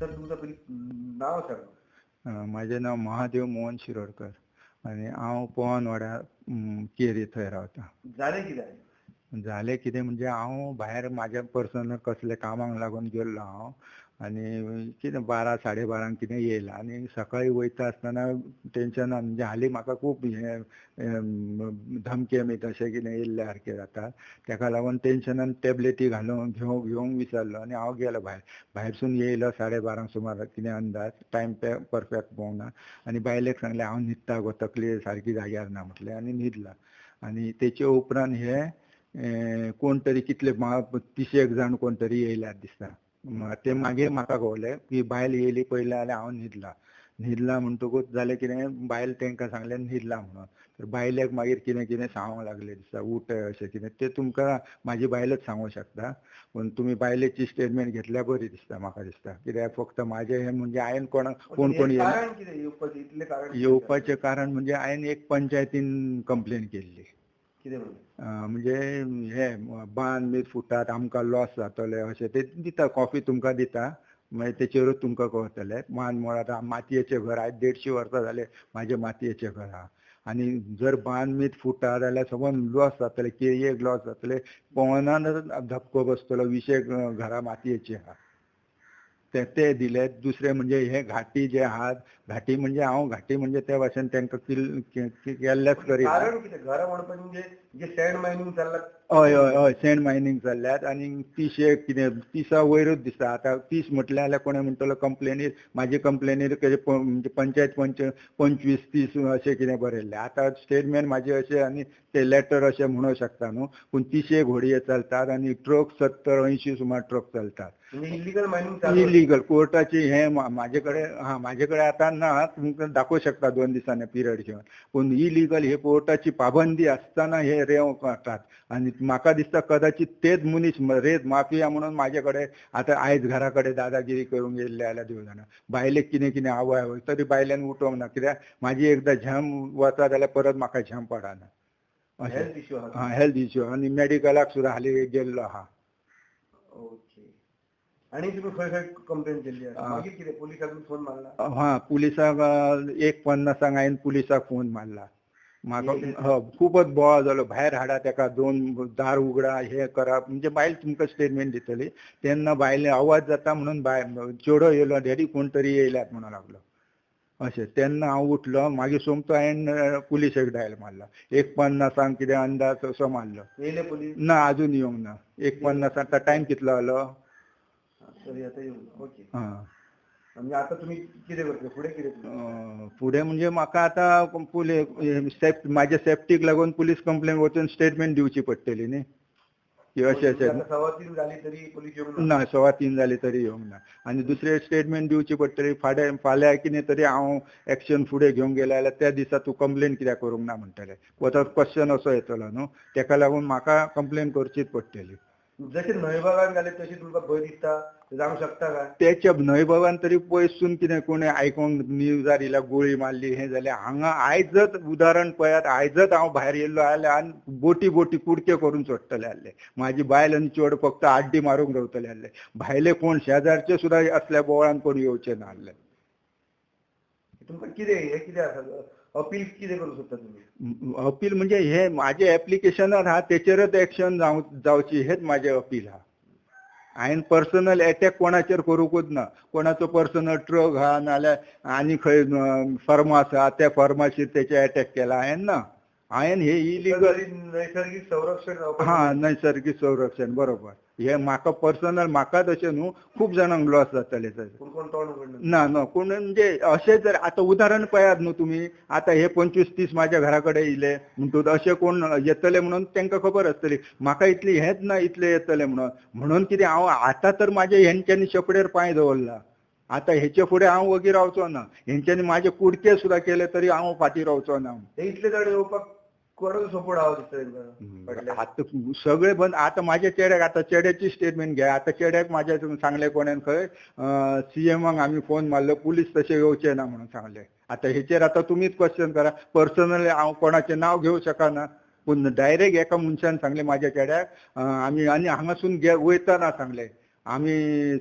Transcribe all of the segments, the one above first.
Sir, तुमचं पयलीं नाव सांगा. म्हाजें नांव महादेव मोहन शिरोडकर आनी हांव पवन वाड्यार केरी थंय रावता. जालें कितें? जालें कितें म्हणजे हांव भायर म्हाज्या पर्सनल कसले कामाक लागून गेल्लो हांव आनी कितें 12 साडे 12 कितें येयला आनी सकाळीं वयता आसतना टेन्शनान, म्हणजे हालीं म्हाका खूब हें धमके बी तशें कितें येयल्ले सारकें जाता, तेका लागून टेन्शनान टॅबलेटी घालून घेवंक विसरलो आनी हांव गेलो भायर. भायरसून येयलो 12:30 सुमार कितें अंदाज, टायम परफेक्ट पळोवंक ना आनी बायलेक सांगलें हांव न्हिदता गो, तकली सारकी जाग्यार ना म्हटलें आनी न्हिदला. आनी तेचे उपरांत हे कोण तरी कितले 30 जाण कोण तरी येयल्यात दिसता. ते मागीर म्हाका कळ्ळें की बायल येयली पयलें जाल्यार हांव न्हिदला. न्हिदला म्हणटकूच जालें कितें, बायल तांकां सांगलें न्हिदला म्हणून, तर बायलेक मागीर कितें कितें सांगूंक लागलें दिसता, उठ अशें कितें, तें तुमकां म्हाजी बायलच सांगूंक शकता, पूण तुमी बायलेची स्टेटमेंट घेतल्यार बरी दिसता म्हाका दिसता. कित्याक फक्त म्हाजें हें म्हणजे हांवें कोण कोण कोण येवपाचें कारण म्हणजे हांवें एक पंचायतीन कंप्लेन केल्ली, म्हणजे हे बांद बी फुटात आमकां लॉस जातले अशें ते दिता, कॉफी तुमकां दिता, मागीर तेचेरूच तुमकां कळटलें. बांद मोडात, मातयेचें घर आयज 150 वर्सां जाले म्हाजें मातयेचें घर आहा आनी जर बांद बीत फुटा जाल्यार सबंद लॉस जातले, केळयेक लॉस जातले, पवनान धपको बसतलो, 20 घरां मातयेचीं आहा. ते दिले. दुसरें म्हणजे हे घाटी जे आहात, घाटी म्हणजे हांव घाटी म्हणजे त्या भाशेन तांकां केल्लेच करी. कारण कितें घरां म्हणपाचें म्हणजे जे सँड मायनींग चल्लां? हय हय हय, सँड मायनींग चल्ल्यात आनी 30 कितें 30 वयरूच दिसता. आतां 30 म्हटलें जाल्यार कोणें म्हणटलो कंप्लेनीर, म्हाजे कंप्लेनीर म्हणजे पंचायत 25-30 अशें कितें बरयल्लें. आतां स्टेटमेंट म्हाजें अशें आनी ते लेटर अशें म्हणूंक शकता न्हू, पूण 30 घोडये चलतात आनी ट्रक 70-80 सुमार ट्रक चलतात. इलिगल मायनींग, इलिगल कोर्टाची हें म्हाजे कडेन हा, म्हाजे कडेन आतां ना, तुमकां दाखोवंक शकता 2 दिसांनी पिरियड घेवन, पूण इलिगल हे कोर्टाची पाबंदी आसतना हे रेंव काडटात आनी म्हाका दिसता कदाचित तेच मनीस रेत माफिया म्हणून म्हाजे कडेन आतां आयज घरा कडेन दादागिरी करूंक येयल्ले जाल्यार देव जाणा. बायलेक कितें कितें आवय आवय तरी बायल्यान उठोवंक ना, कित्याक म्हाजी एकदां झेम वता जाल्यार परत म्हाका झेम पडना. हेल्थ इश्यू आहा, हेल्थ इश्यू आनी मेडिकलाक सुद्दां हालीं गेल्लो आहा. ओके, आनी तुमी खंय खंय कंप्लेन केल्ली आसा? मागीर कितें पुलिसाक फोन मारला? हां, पुलिसाक 1:50 हांवें पुलिसाक फोन मारला. म्हाका खूबच बोवाळ जालो, भायर हाडा तेका, 2 दार उगडा, हें करा, म्हणजे बायल तुमकां स्टेटमेंट दितली. तेन्ना बायले आवाज जाता म्हणून बायल चेडो येयलो, डॅडी कोण तरी येयल्यात म्हणून लागलो अशें. तेन्ना हांव उठलो, मागीर सोमतो हांवें पुलिसेक डायल मारला, 1:50 कितें अंदाज असो मारलो. येयले पुलीस? ना, अजून येवंक ना. 1:50 आतां टायम कितलो जालो? हां, म्हणजे आता तुम्ही कितें करतले फुडें? कितें फुडें म्हणजे म्हाका आतां पुलीस म्हाज्या सेफ्टीक लागून पुलीस कंप्लेन वचून स्टेटमेंट दिवची पडटली न्ही, की अशें अशें. 3:15 जाली तरी पुलीस येवंक ना? 3:15 जाली तरी येवंक ना. आनी दुसरें स्टेटमेंट दिवची पडटली, फाल्यां कितें तरी हांव एक्शन फुडें घेवंक गेलें जाल्यार त्या दिसा तूं कंप्लेन कित्याक करूंक ना म्हणटले, वचत क्वेश्चन असो येतलो न्हू, तेका लागून म्हाका कंप्लेन करचीच पडटली. जशें न्हंयबागान जालें तशें तुमकां भंय दिसता जावंक शकता काय? तेच्या न्हंयबागान तरी पयसून कितें कोणें आयकोंक न्यूजार येयल्या गोळी मारली हें जालें. हांगा आयजच उदाहरण पळयात, आयजच हांव भायर येयल्लो जाल्यार आनी बोटी बोटी कुडके करून सोडटले आसले. म्हाजी बायल आनी चेडो फक्त आड्डी मारूंक रावतले आसले, भायले कोण शेजारचे सुद्दां असल्या बोवाळान कोण येवचे ना आसले. तुमकां कितें हें कितें आसा अपील कितें करूंक सोदता तुमी? अपील म्हणजे हे म्हाजें एप्लिकेशनार आहा तेचेरच एक्शन जावची हेच म्हाजें अपील आहा. हांवें पर्सनल एटॅक कोणाचेर करूंकूच ना, कोणाचो पर्सनल ट्रक आहा नाल्यार आनी खंय फार्मास आहा त्या फार्मासीर तेचे एटॅक केला हांवें ना. हांवें हे इलिगल नैसर्गिक संरक्षण, हां नैसर्गिक संरक्षण बरोबर, हे म्हाका पर्सनल म्हाका तशें न्हू खूब जाणांक लॉस जातले. ना ना कोण म्हणजे अशें जर आतां उदाहरण पळयात न्हू तुमी, आतां हे 25-30 म्हाज्या घरा कडेन येयले म्हणटकूच अशें कोण येतले म्हणून तांकां खबर आसतली, म्हाका इतली हेंच ना इतले येतले म्हणून. म्हणून कितें हांव आतां तर म्हाजे हेंच्यांनी शेपडेर पांय दवरला, आतां हेचे फुडें हांव वगी रावचो ना. हेंच्यांनी म्हाजे कुडके सुद्दां केले तरी हांव फाटीं रावचो ना. इतले जाण येवपाक कोणाचो सपोर्ट आहा दिसता? आतां सगळे बंद. आतां म्हाज्या चेड्याक, आतां चेड्याची स्टेटमेंट घे, आतां चेड्याक म्हाज्या सांगलें कोणेन खंय सीएमाक आमी फोन मारलो, पुलीस तशें येवचे ना म्हणून सांगलें. आतां हेचेर आतां तुमीच क्वेश्चन करा, पर्सनली हांव कोणाचें नांव घेवं शकना, पूण डायरेक्ट एका मनशान सांगलें म्हाज्या चेड्याक आमी आनी हांगासून वयतना सांगलें आमी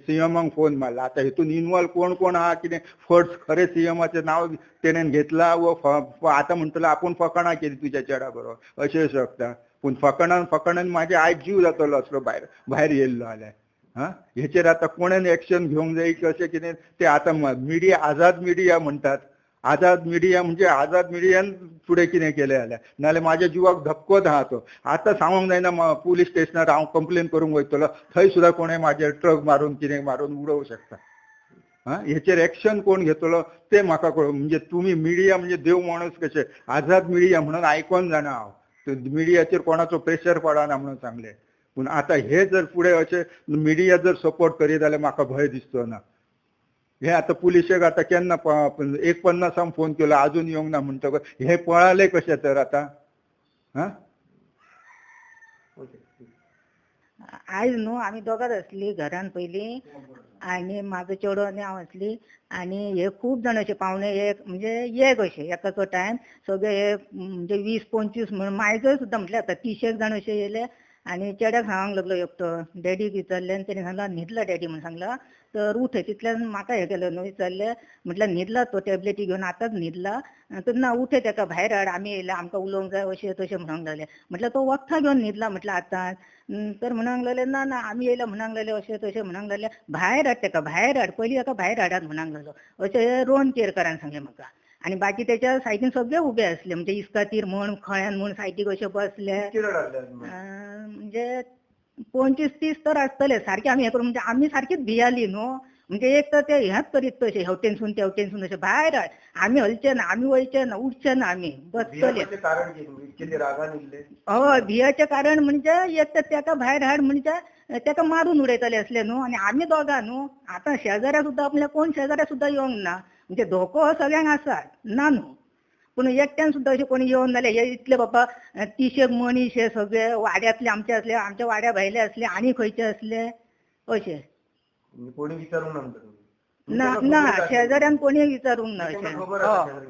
सीएमाक फोन मारला. आतां हितून इनवॉल्व कोण कोण आहा कितें फर्स्ट खरें सीएमाचें नांव तेणेन घेतलां वो आतां म्हणटलो आपूण फकाणां केली तुज्या चेडा बरोबर अशें शकता. पूण फकाणान फकाणान म्हाजे आयज जीव जातलो असलो भायर भायर येयल्लो जाल्यार. हां, हेचेर आतां कोणेन एक्शन घेवंक जाय कशें कितें तें आतां मिडिया आझाद मिडिया म्हणटात. आझाद मिडिया म्हणजे आझाद मिडियान फुडें कितें केलें जाल्यार नाजाल्यार म्हाज्या जिवाक धक्कोच आहा तो. आतां सांगूंक जायना पुलीस स्टेशनार हांव कंप्लेन करूंक वयतलो थंय सुद्दां कोणें म्हाजेर ट्रक मारून कितें मारून उडोवंक शकता. हां, हेचेर एक्शन कोण घेतलो तें म्हाका कळूं. म्हणजे तुमी मिडिया म्हणजे देव माणूस कशें आझाद मिडिया म्हणून आयकोन जाणा हांव, मिडियाचेर कोणाचो प्रेशर पडना म्हणून सांगलें. पूण आतां हे जर फुडें अशें मिडिया जर सपोर्ट करीत जाल्यार म्हाका भंय दिसचो ना. हे आतां पुलिशेक आतां केन्ना 1:50 फोन केलो अजून येवंक ना म्हणटकच हे पळाले कशें तर आतां. हां, आयज न्हू आमी दोगांच आसली घरान पयलीं आनी म्हाजो चेडो आनी हांव आसली आनी हे खूब जाण अशे पावणे एक म्हणजे एक अशे एकाचो टायम सगळे हे म्हणजे 20-25 म्हण मायजय सुद्दां म्हटल्यार आतां 30 जाण अशे येयले. आनी चेड्याक सांगूंक लागलो एकटो डॅडीक विचारलें आनी तेणी सांगला न्हिदला डॅडी म्हण सांगला. तर उठय तितल्यान म्हाका हें केलें न्हू विचारलें म्हटल्यार न्हिदला तो टॅबलेटी घेवन आतांच न्हिदला. तर ना उठय तेका भायर हाड आमी येयला आमकां उलोवंक जाय अशें तशें म्हणूंक लागले. म्हटल्यार तो वखदां घेवन न्हिदला म्हटल्यार आतांच. तर म्हणूंक लागले ना ना आमी येयला म्हणूंक लागले अशें तशें म्हणूंक लागले. भायर हाड तेका भायर हाड पयलीं तेका भायर हाडात म्हणूंक लागलो अशें रोहन केरकारान सांगलें म्हाका. आनी बाकी तेच्या सायडीन सगळे उबे आसले म्हणजे इस्कातीर म्हण खळ्यान म्हण सायडीक अशे बसले म्हणजे 25-30 तर आसतले सारके. आमी हें करून म्हणजे आमी सारकीच भियाली न्हू म्हणजे एक तर ते हेंच करीत तशें हेवटेनसून तेवटेनसून अशें भायर हाड आमी हलचे ना आमी वयचे ना उठचे ना आमी बसतले. हय, भियाचें कारण म्हणजे एक तर तेका भायर हाड म्हणजे तेका मारून उडयतले आसले न्हू. आनी आमी दोगां न्हू आतां शेजाऱ्या सुद्दां आपल्या कोण शेजाऱ्या सुद्दां येवंक ना म्हणजे धोको हो सगळ्यांक आसा ना न्हू. पूण एकट्यान सुद्दां अशें कोणी येवन जाल्यार हे इतले बाबा 30 मनीस हे सगळे वाड्यांतले आमचे आसले आमच्या वाड्या भायले आसले आनी खंयचे आसले अशें कोणी विचारूंक ना ना ना शेजाऱ्यान कोणी विचारूंक ना अशें.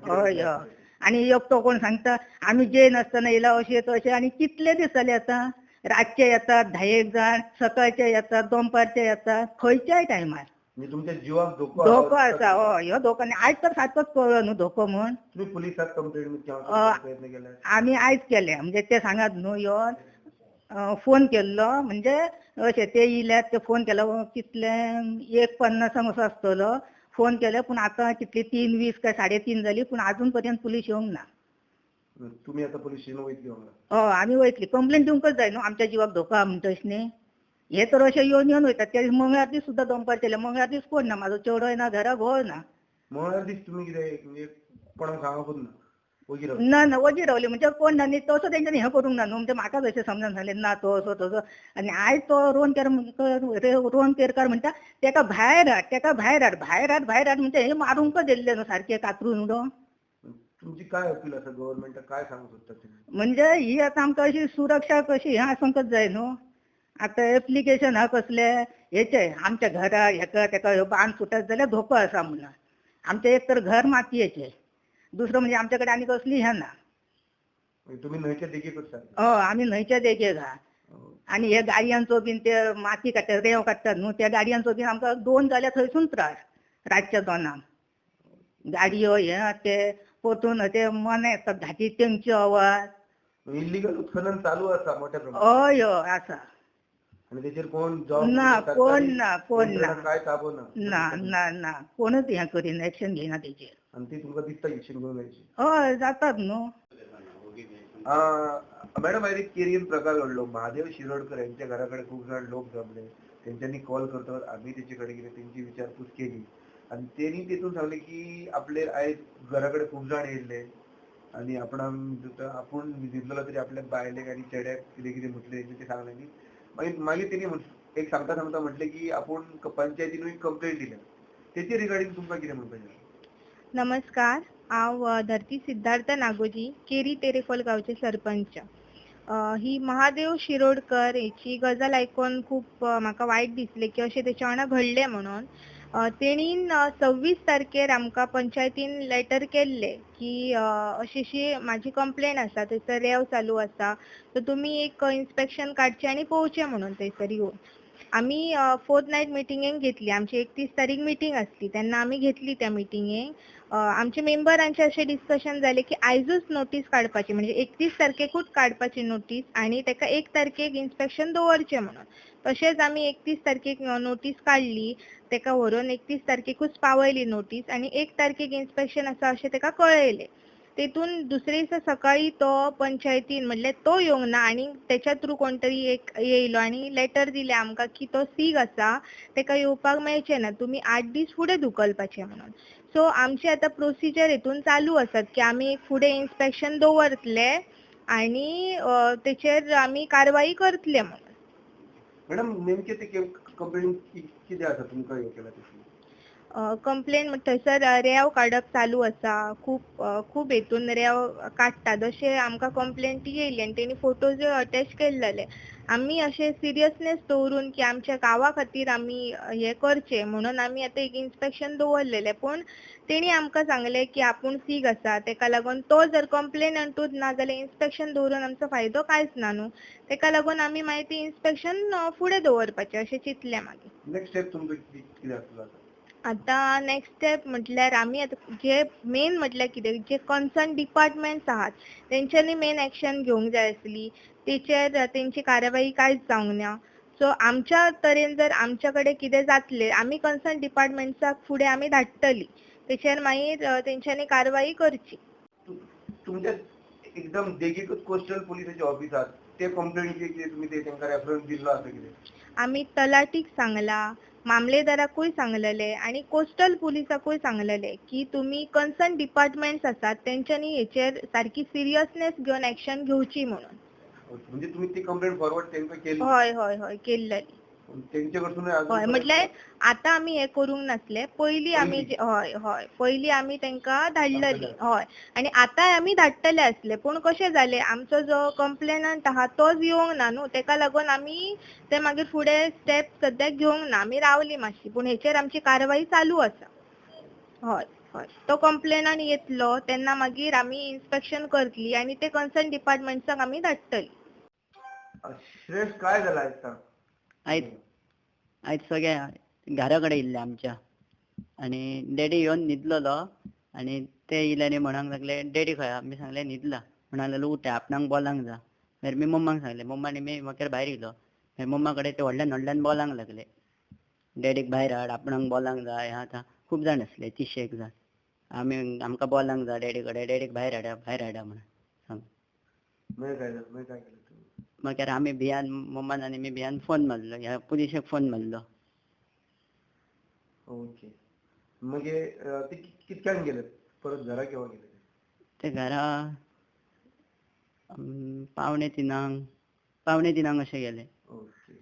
हय हय, आनी एकटो कोण सांगता आमी जेय नासतना येयला अशें तशें. आनी कितले दीस जाले आतां रातचे येतात 10 जाण सकाळचे येतात दनपारचे येतात खंयच्याय टायमार. तुमच्या जिवाक धोको धोको आसा. हय, ह्यो धोको आनी आयज तर सारकोच कळ्ळो न्हू धोको म्हण. तुम्ही पुलिसात कंप्लेंट आमी आयज केले म्हणजे ते सांगात न्हू येवन फोन केल्लो म्हणजे अशें ते येयल्यात ते फोन केलो कितले 1:50 असो आसतलो फोन केले. पूण आतां कितली 3:20 काय 3:30 जाली पूण आजून पर्यंत पुलीस येवंक ना. तुम्ही आतां पुलीस स्टेशन वयतली? हय, आमी वयतली कंप्लेन दिवंकच जाय न्हू आमच्या जिवाक धोको आहा म्हणटा तशें न्ही. हे तर अशें येवन येवन वयतात. त्या दीस मंगळार दीस सुद्दां दनपारचे येयले. मंगळार दीस कोण ना म्हाजो चेडोय ना घरा घोव ना. मंगळार दीस तुमी कितें कोणाक सांगपूच ना? ना ना वगी रावली म्हणजे कोण ना न्ही तसो तेंच्यांनी हें करूंक ना न्हू म्हणजे म्हाकाच अशें समजून सांगलें ना तो असो तसो. आनी आयज तो रोहन केरकार म्हणटा तेका भायर हाड तेका भायर हाड भायर हाड भायर हाड म्हणजे हे मारूंकच येयल्ले न्हू सारकें कातरून उडोवन. तुमची काय अपील आसा गव्हर्मेंटाक काय सांगूंक सोदता तुमी? म्हणजे ही आतां आमकां अशी सुरक्षा कशी हें आसूंकच जाय न्हू. आतां एप्लिकेशन हा कसले हेचे आमच्या घरा हेका तेका ह्यो बांद फुटत जाल्यार धोको आसा म्हणून. आमचें एक तर घर मातयेचें दुसरं म्हणजे आमच्या कडेन आनी कसली हें ना. तुम्ही न्हंयच्या देगेकच? हय, आमी न्हंयच्या देगेक आहा. आनी हे गाडयांचो बीन ते माती काडटात रेंव काडटात न्हू त्या गाडयांचो बीन आमकां 2 जाल्यार थंयसून त्रास रातच्या 2 गाडयो हे ते परतून ते मनां येतात घाटी तेंचे आवाज. इलिगल उत्खनन चालू आसा मोठ्या प्रमाणात? हय हय आसा. आनी तेचेर कोण ना कोण ना कोण ना काय ताबो ना ना ना ना कोणच हें करिना एक्शन घेयना तेचेर. आनी ती तुमकां दिसता एक्शन घेवन जायची? हय जातात न्हू. मॅडम, आयज एक केरीन प्रकार घडलो. महादेव शिरोडकर यांच्या घराकडे खूप जण लोक जमले. त्यांच्यानी कॉल करतात आम्ही त्याच्याकडे गेले त्यांची विचारपूस केली आणि त्यांनी तिथून सांगले की आपले आयज घराकडे खूप जण येयल्ले आणि आपण आपण न्हिदलेलो तरी आपल्या बायलेक आणि चेड्याक कितें कितें म्हटलें ते सांगलें. मागीर मागीर तेणी एक सांगता सांगता म्हटलें की आपूण पंचायतीनूय कंप्लेंट दिल्या तेचे रिगार्डिंग तुमकां कितें म्हणपाचें? नमस्कार, हांव धरती सिद्धार्थ नागोजी केरी तेरेखोल गांवचे सरपंच. ही महादेव शिरोडकर हेची गजाल आयकून खूब म्हाका वायट दिसलें की अशें तेच्या वांगडा घडलें म्हणून. तेणीन 26 तारखेर आमकां पंचायतीन लेटर केल्लें की अशी अशी म्हाजी कंप्लेन आसा, थंयसर रेंव चालू आसा, तर तुमी एक इन्स्पेक्शन काडचें आनी पळोवचें म्हणून थंयसर येवन. आमी फोर्थ नायट मिटिंगेक घेतली. आमची 31 तारीख मिटींग आसली तेन्ना आमी घेतली त्या मिटिंगेक. आमचे मेंबरांचे अशें डिस्कशन जालें की आयजूच नोटीस काडपाची, म्हणजे 31 तारखेकूच काडपाची नोटीस आनी ताका 1 तारखेक इन्स्पेक्शन दवरचें म्हणून. तशेंच आमी 31 तारखेक नोटीस काडली, ताका व्हरून 31 तारखेकूच पावयली नोटीस आनी 1 तारखेक इन्स्पेक्शन आसा अशें ताका कळयलें. तेतून दुसरे दिसा सकाळी तो पंचायतीन म्हणल्यार तो येवंक ना आनी तेच्या थ्रू कोण तरी एक येयलो आनी लेटर दिलें आमकां की तो सीक आसा, ताका येवपाक मेळचें ना, तुमी 8 दीस फुडें धुकलपाचें म्हणून. सो आमचे आतां प्रोसिजर हितून चालू आसात की आमी फुडें इन्स्पेक्शन दवरतले आनी तेचेर आमी कारवाई करतले म्हणून. मॅडम, नेमके ते कंप्लेन कितें आसा तुमकां हें केला तशी? कंप्लेन थंयसर रेंव काडप चालू आसा, खूब खूब हेतून रेंव काडटात अशें आमकां कंप्लेंट येयली आनी तेणी फोटोजूय अटॅच केल्लेले. आमी अशें सिरियसनेस दवरून की आमच्या गांवा खातीर आमी हें करचें म्हणून आमी आतां एक इन्स्पेक्शन दवरलेलें. पूण तेणी आमकां सांगलें की आपूण सीक आसा, तेका लागून तो जर कंप्लेनंटूच ना जाल्यार इन्स्पेक्शन दवरून आमचो फायदो कांयच ना न्हू, तेका लागून आमी मागीर ती इन्स्पेक्शन फुडें दवरपाचें अशें चिंतलें. मागीर नेक्स्ट स्टेप तुमचो कितें आसतलो आतां? आतां नेक्स्ट स्टेप म्हटल्यार आमी आतां जे मेन म्हटल्यार कितें, जे कन्सर्न डिपार्टमेंट्स आहात तेंच्यांनी मेन एक्शन घेवंक जाय आसली, तेचेर तेंची कारवाई कांयच जावंक ना. सो आमच्या तरेन जर आमच्या कडेन कितें जातलें आमी कन्सर्न डिपार्टमेंट्साक फुडें आमी धाडटली, तेचेर मागीर तेंच्यांनी कारवाई करची. तुमच्या एकदम देगीकूच कोस्टल पुलिसाचे ऑफिस आहात, ते कंप्लेंटीचे कितें तुमी ते तांकां रेफरन्स दिल्लो आसा कितें? आमी तलाठीक सांगलां, मामलेदाराकूय सांगलेलें आनी कोस्टल पुलिसाकूय सांगलेलें की तुमी कन्सर्न डिपार्टमेंट्स आसात तेंच्यांनी हेचेर सारकी सिरियसनेस घेवन एक्शन घेवची म्हणून. म्हणजे तुमी ती कंप्लेंट फॉरवर्ड तांकां केली? हय हय हय केल्लेली तेंचे कडसून. हय, म्हटल्यार आतां आमी हें करूंक नासलें, पयलीं आमी हय हय पयलीं आमी तांकां धाडलेली. हय, आनी आतांय आमी धाडटले आसले, पूण कशें जालें आमचो जो कंप्लेनंट आहा तोच येवंक ना न्हू, तेका लागून आमी ते मागीर फुडें स्टेप सद्याक घेवंक ना, आमी रावली मातशी. पूण हेचेर आमची कारवाई चालू आसा. हय हय, तो कंप्लेनंट येतलो तेन्ना मागीर आमी इन्स्पेक्शन करतली आनी ते कन्सर्न डिपार्टमेंट्साक आमी धाडटली. श्रेयस, काय जाला आयज सांग? आयज आयज सगळ्या घरा कडेन येयल्ले आमच्या आनी डॅडी येवन न्हिदलेलो आनी ते येयले आनी म्हणूंक लागले डॅडी खंय आहा? मी सांगलें न्हिदला. म्हणूंक लागलो उठ आपणाक बोलांक जा. मागीर मी मम्माक सांगलें, मम्मा आनी मी मागीर भायर येयलो. मागीर मम्मा कडेन ते व्हडल्यान व्हडल्यान बोलांक लागले, डॅडीक भायर हाड, आपणाक बोलांक जाय. ह्या आतां खूब जाण आसले, 30 जाण. आमी आमकां बोलांक जाय डॅडी कडेन, डॅडीक भायर हाडा भायर हाडा म्हणून सांग. मागीर काय जालें? मागीर काय केलें तुमी? मागीर आमी भियान, मम्मान आनी मी भियान फोन मारलो, ह्या पुलिशेक फोन मारलो. ओके, मागीर ते कितक्यांक गेले परत घरा? केव्हा गेले ते घरा? 2:45 अशें गेले. ओके,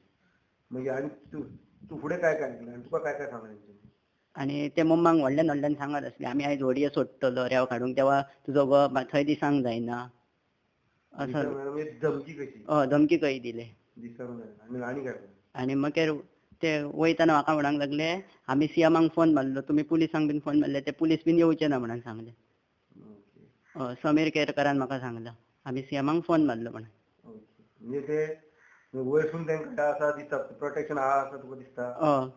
मागीर आनी तूं तूं फुडें काय काय केलें आनी तुका काय काय सांगलें तेंच्यांनी? आनी ते मम्माक व्हडल्यान व्हडल्यान सांगत आसले आमी आयज व्हडये सोडटलो रेंव काडूंक, तेवा तुजो घोव थंय दिसांक जायना असो. म्हणजे धमकी कशी? हय, धमकी कही दिले. दिसांक जायना. आनी आनी काय? आनी मागीर ते वयतना म्हाका म्हणूंक लागले आमी सीएमाक फोन मारलो, तुमी पुलिसांक बीन फोन मारले, ते पुलीस बीन येवचे ना म्हणून सांगले. ओके. समीर केरकरान म्हाका सांगला आमी सीएमाक फोन मारलो म्हणून. ओके, म्हणजे ते वयरसून तांकां आसा दिसता, प्रोटेक्शन आहा आसा तुका दिसता? हय.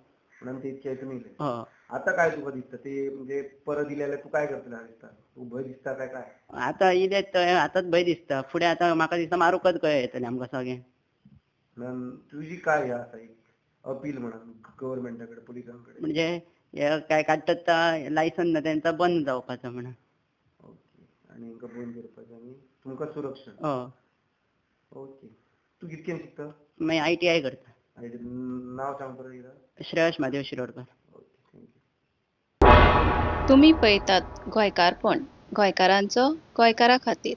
म्हणून ते इतके हितून येयले. हय. आतां काय तुका दिसता ते म्हणजे परत इले जाल्यार तूं काय करतलें दिसता? तुका भंय दिसता काय काय? आतां इले थंय आतांच भंय दिसता, फुडें आतां म्हाका दिसता मारूंकच कळ्ळें येतलें आमकां सगळें. म्हणून तुजी काय हे आसा एक अपील म्हणून गव्हर्मेंटा कडेन, पुलिसां कडेन? म्हणजे हे काय काडटात लायसन ना तेंचा बंद जावपाचो म्हणून. ओके, आनी हेंकां बंद करपाचें आनी तुमकां सुरक्षण. हय. ओके, तूं कितक्यान शिकता? मागीर ITI करता. आनी नांव सांग परत एकदां. Shreyas Mahadev Shirodkar. Okay, thank you. तुमी पळयतात गोंयकारपण, गोंयकारांचो गोंयकारा खातीर.